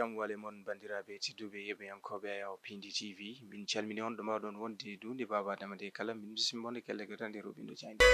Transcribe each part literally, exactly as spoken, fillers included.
Assalamu aleykum, banndiraaɓe tedduɓe yeɓiyankooɓe Ayaw Pindi T V. Min calmini on ɗo mbaawɗon wonde duunde Baaba Adama nde kala. Min bisimii mon e kelle gadande rewɓe ndo jaaynde.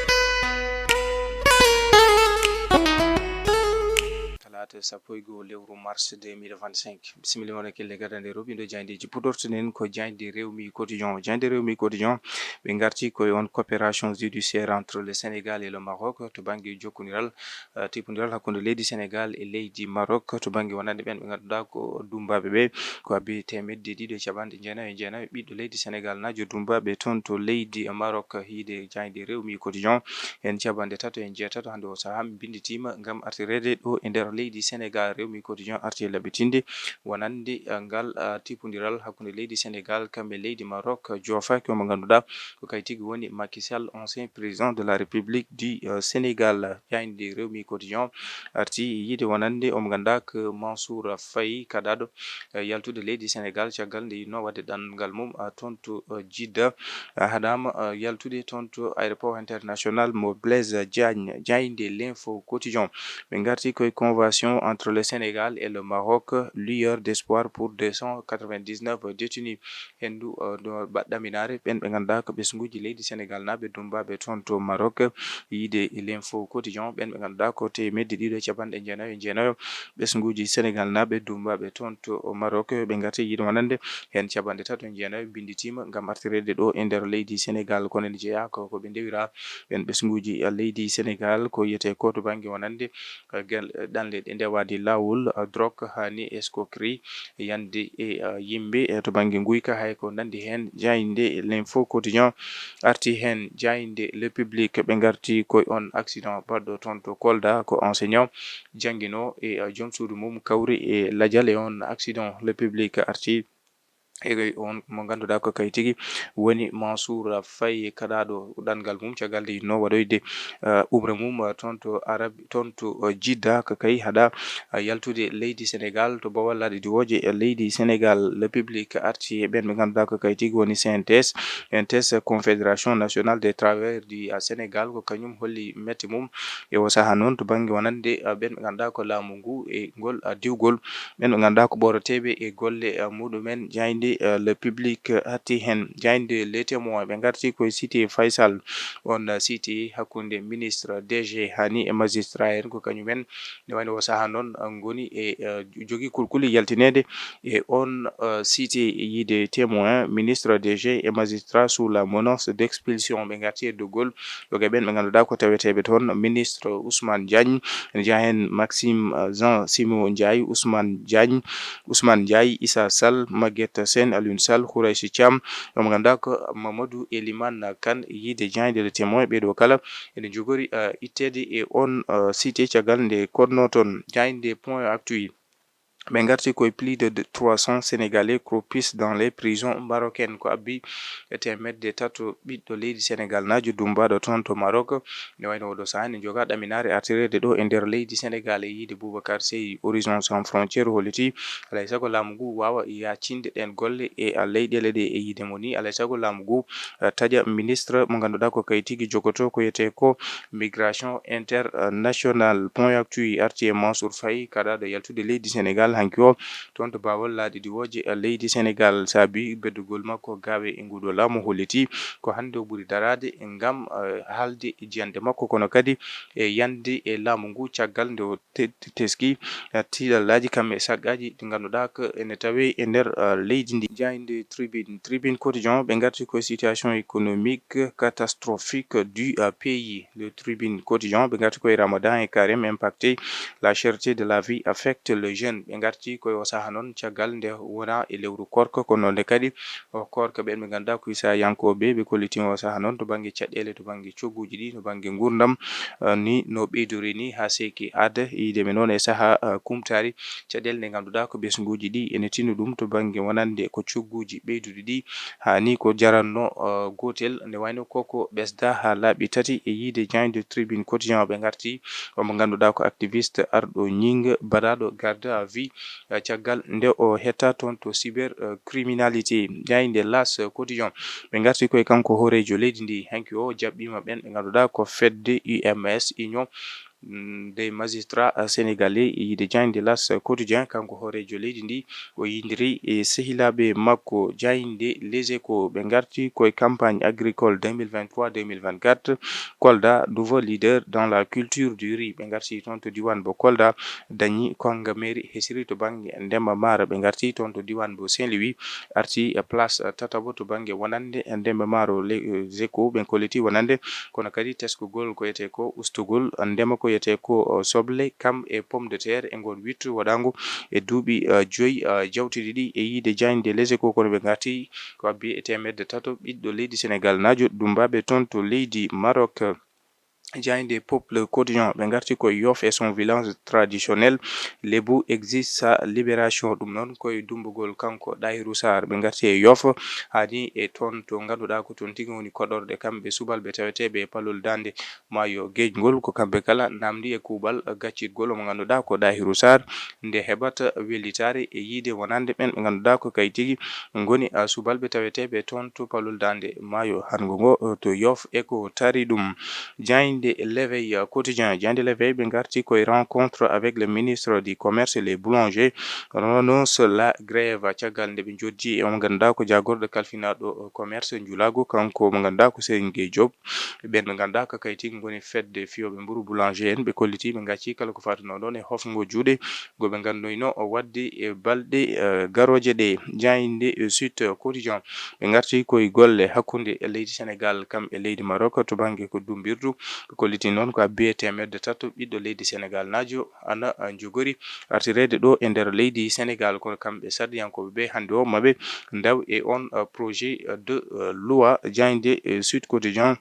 Talaata sappo e goo lewru mars deux mille vingt-cinq. Bisimilla mon e kelle gadande rewɓe ndo jaayndeeji. Puɗortoɗen ko jaaynde Rewmi Quotidien. Jaaynde Rewmi Quotidien, ɓe ngarti ko e on coopération judiciaire entre le Sénégal et le Maroc to bannge jokkondiral, eh, tippodiral hakkunde leydi Sénégal e leydi Maroc to bannge wonande ɓen ɓe ngannduɗaa ko dummbaaɓe ɓe. Ko abbi teemedde ɗiɗi e capanɗe jeenayi e jeenayi ɓiɗɗo leydi Sénégal naajo dummbaaɓe toon to leydi Maroc. Yiide jaaynde Rewmi Quotidien, en capanɗe tato e jeetato hannde o sahaa min binnditiima ngam artireede ɗo e nder leydi Sénégal. Rewmi Quotidien arti e laɓɓitinde wonande, eh, ngal, eh, tippondiral hakkunde leydi Sénégal kam e leydi Maroc. Joofaaki omo ngannduɗaa ko kay tigi woni Macky Sall, ancien président de la République du, eh, Sénégal. Jaaynde Rewmi Quotidien arti yiide wonande omo ngannduɗaa ko Mansour Faye kaɗaaɗo, eh, yaltude leydi Sénégal caggal nde yiɗnoo waɗde ɗanngal mum, eh, toon to, eh, Jidda. Eh, haɗaama, eh, yaltude toon to aéroport international mo Blaise Diagne. Jaaynde L'Info Quotidien, ɓe ngarti koye convention entre le Sénégal et le Maroc, lueur d'espoir pour deux cent quatre-vingt-dix-neuf détenus. Henndu, eh, ɗo baɗɗaminaare ɓen ɓe ngannduɗaa ko ɓesnguuji leydi Sénégal naaɓe dummbaaɓe toon to Maroc. Yiide L'Info Quotidien, ɓen ɓe ngannduɗaa ko teemedde ɗiɗo e capanɗe jeenayi e jeenayo ɓesnguuji Sénégal naaɓe dummbaaɓe toon to Maroc, ɓe ngarti yiide wonande heen capanɗe tato e jeenayo binnditiima ngam artireede ɗo e nder leydi Sénégal. Kono ene jeyaa ko, ko ɓe ndewira ɓen ɓesnguuji, eh, leydi Sénégal ko wiyetee ko to bannge wonande, eh, gel-, ɗanle ɗe ndewaade laawol, eh, drogue, haa ni escroquerie, yande e, eh, yimɓe, eh, to bannge nguyka, hay ko nanndi heen. Jaaynde L'Info Quotidien arti heen. Jaaynde Le Public, ɓe ngarti koye on accident baɗɗo toon to Kolda, ko enseignant jannginoo e, eh, joom suudu mum kawri e lajal e on accident. Le Public arti e on mo ngannduɗaa ko kay tigi woni Mansour Faye kaɗaaɗo ɗanngal mum caggal nde yiɗnoo waɗoyde, eh, umra mum, eh, toon to Arabi, toon to, eh, Jidda, ko kay haɗa, eh, yaltude leydi Sénégal to bawal laaɗe diwooje, eh, leydi Sénégal. Le Public arti e ɓen ɓe ngannduɗaa ko kay tigi woni C N T S. C N T S, Confédération Nationale des Travailleurs du, eh, Sénégal, ko kañum holli mette mum e o sahaa noon to bannge wonande, eh, ɓen ɓe ngannduɗaa ko laamu ngu e ngol, eh, diwgol. Ɓen ɓe ngannduɗaa ko ɓoorateeɓe e golle, eh, muɗumen. Jaaynde, eh, Le Public, eh, arti heen. Jaaynde Les Témoins, ɓe ngarti koye cité Faysal, on, eh, cité hakkunde ministre, D G, haa ni e magistrat en, ko kañumen nde wayno o sahaa noon, eh, ngoni e, eh, jogii kulkuli yaltineede e on, eh, cité. Yiide Témoin, ministre, D G e magistrat sous la menace d'expulsion. Ɓe ngarti e doggol yoga ɓen ɓe ngannduɗaa ko taweteeɓe toon, ministre Ousmane Diagne, ene jeyaa heen Maxime, eh, Jean Simon Ndiaye, Ousmane Diagne, Ousmane Ndiaye, Issa Sall, Maguette Sène, Alioune Sall, Khoureychi Thiam, omo ngannduɗaa ko Mamadou Elimane Kane. Yiide jaaynde Le Témoin, ɓee ɗoo kala ene njogori, eh, itteede e on, eh, cité caggal nde koɗnoo toon. Jaaynde Point Actu, ɓe ngarti koye plus de, de trois cents Sénégalais croupissent dans les prisons marocaines. Ko abbi e teemedde tato ɓiɗɗo leydi Sénégal naajo dummbaaɗo toon to Maroc. Nde wayno oɗo sahaa ne jogaa ɗaminaare artireede ɗo e nder leydi Sénégal. E yiide Boubacar Seye, Horizon Sans Frontières holliti alay sago laamu ngu waawa yaacinde ɗeen golle e, a, leyɗeele ɗe. E yiide mo ni, alay sago laamu ngu, a, taƴa ministre mo ngannduɗaa ko kay tigi jogotoo ko wiyetee ko migration international. Point Actu arti e Mansour Faye kaɗaaɗo yaltude leydi Sénégal hanki o toon to bawal laaɗe diwooje, a, leydi Sénégal. Saabi beddugol makko gaawe e nguɗo laamu holliti ko hannde o ɓuri daraade ngam, a, haalde e jiyannde makko, kono kadi e yande e laamu ngu caggal nde o te-, te-, teski, a, tiiɗallaaji kam e saqqaaji ɗi ngannduɗaa ko ene tawee e nder, a, leydi ndi. Jaaynde Tribune, Tribune Quotidien, ɓe ngarti koye situation économique catastrophique du, a, pays. Le Tribune Quotidien, ɓe ngarti koye Ramadan et Carême impacté, la cherté de la vie affecte le jeune. Ɓe ngarti koye o sahaa noon caggal nde wonaa e lewru koorka, kono nde kadi o koorka ɓeen ɓe ngannduɗaa ko Isayankooɓe, ɓe kolliti o sahaa noon to bannge caɗeele, to bannge cogguuji ɗi, to bannge nguurndam, eh, ni no ɓeydori ni haa seeki aada. Yiide men noon e sahaa, eh, kumtaari caɗeele ɗe ngannduɗaa ko ɓesnguuji ɗi ene tinno ɗum to bannge wonande ko cogguuji ɓeyduɗi ɗi, haa ni ko jaranno, eh, gootel, nde wayno koko ɓesda haa laaɓi tati. E yiide jaaynde Tribune Quotidien, ɓe ngarti omo ngannduɗaa ko activiste arɗo ñiiŋ baɗaaɗo garde à vue, eh, caggal nde o hetta toon to cyber, eh, criminalité. Jaaynde L'As Quotidien, ɓe ngarti koye kanko hooreejo leydi ndi. Hanki o jaɓɓiima ɓeen ɓe ngannduɗaa ko fedde U M S, Union mm, des magistrats, euh, sénégalais, e yiide jaaynde L'As Quotidien, kanko hooreejo leydi ndi, o yindiri e sehilaaɓe makko. Jaaynde Les Échos, ɓe ngarti koye campagne agricole deux mille vingt-trois deux mille vingt-quatre. Kolda, nouveau leader dans la culture du riz. Ɓe ngarti toon to diiwaan mbo Kolda, dañi konnga mairie hesiri to bannge ndema maaro. Ɓe ngarti toon to diiwaan mbo Saint-Louis, arti e place tataɓo to bannge wonande ndema maaro. Les Échos ɓen kolliti wonande, kono kadi teskugol ko wiyetee ko ustugol ndema ko wiyetee ko, o, soble, kam e pomme de terre e ngoon wiɗto waɗaango e duuɓi, eh, joyi, eh, jawtuɗi ɗi. E yiide jaaynde Les Échos, kono ɓe ngarti ko abbi e teemedde tato ɓiɗɗo leydi Senegal naajo dummbaaɓe toon to leydi Maroc. Jaaynde Peuple Quotidien, ɓe ngarti ko Yoff et son village traditionnel, Lebou exige sa libération. Ɗum noon koye dummbugol kanko Ɗahiru Saar. Ɓe ngarti e Yoff, haa ni e toon to ngannduɗaa ko toon tigi woni koɗorɗe kamɓe subalɓe taweteeɓe e palol daande maayo geej ngol. Ko kamɓe kala naamndi e kuuɓal gaccitgol mo ngannduɗaa ko Ɗahiru Saar, nde heɓata wellitaare e yiide wonande ɓen ɓe ngannduɗaa ko kay tigi ngoni, ah, subalɓe taweteeɓe toon to palol daande maayo hanngo ngo, eh, to Yoff e ko taari ɗum. Jaaynde L'Éveil Quotidien, jaaynde L'Éveil ɓe ngarti koye rencontre avec le ministre du commerce et les boulangers, renonce la grève. Caggal nde ɓe njoddi e mo ngannduɗaa ko jaagorɗo kalfinaaɗo commerce njulaagu, kanko mo ngannduɗaa ko Serigne Gueye Diop, ɓen ɓe ngannduɗaa ko kay tigi ngoni fedde fiyooɓe mburu boulanger en, ɓe kolliti ɓe ngacci kala ko fatunoo ɗon e hofngo juuɗe ngo ɓe nganndoyno o waɗde e balɗe, eh, garooje ɗe. Jaaynde, eh, Sud Quotidien, ɓe ngarti koye golle hakkunde leydi Senegal kam e leydi Maroc to bannge ko dummbirdu. Ɓe kolliti noon ko abbi e teemedde tato ɓiɗɗo leydi Senegal naajo ana, ah, jogori artireede ɗo e nder leydi Senegal, kono kamɓe sarɗiyankooɓe ɓe hannde o maɓe ndaw e on, ah, projet, ah, de, ah, loi. Jaaynde, eh, Sud Quotidien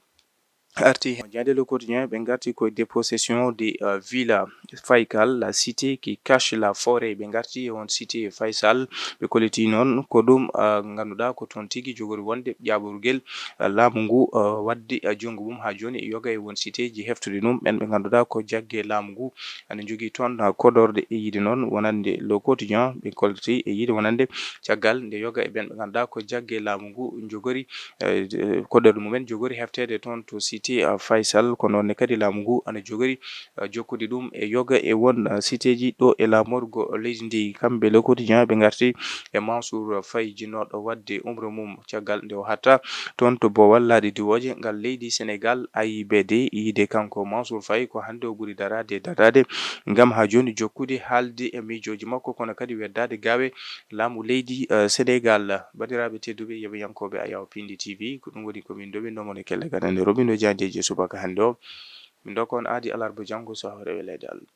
arti. Jaaynde Le Quotidien, ɓe ngarti koye dépossession de, ah, villa Faysal, la cité qui cache la forêt. Ɓe ngarti e on cité Faysal, ɓe kolliti noon ko ɗum, ah, ngannduɗaa ko toon tigi jogori wonde ƴaɓorgel, ah, laamu ngu, ah, waɗde, ah, junngo mum haa jooni e yoga e won cité ji heftude ɗum, ɓen ɓe ngannduɗaa ko jagge laamu ngu ana njogii toon, ah, koɗorɗe e yiide noon wonande Le Quotidien. Ɓe kolliti e yiide wonande caggal nde yoga e ɓen ɓe ngannduɗaa ko jagge laamu ngu njogori, eh, koɗorɗe mumen jogori hefteede toon to cité, ah, Faysal. Ko noon ne kadi laamu ngu ana jogori, ah, jokkude ɗum e yoga e won, ah, cité ji ɗo e laamorgo leydi ndi. Kamɓe Le Quotidien ɓe ngarti e Mansour Faye jinnooɗo waɗde umra mum caggal nde o hatta toon to boowal laaɗe diwooje ngal leydi Senegal, A I B D, yiide kanko Mansour Faye ko hannde o ɓuri daraade e daraade ngam haa jooni jokkude haalde e miijooji makko, kono kadi weddaade gaawe laamu leydi, eh, Senegal. Banndiraaɓe tedduɓe, yeɓiyankooɓe Ayaw Pindi T V, ko ɗum woni ko min ndoɓinno mon e kelle gadane roɓindo jaandeeji e subaka hannde o. Min ɗo ko on aadi alarba janngo so hawre welede Allah.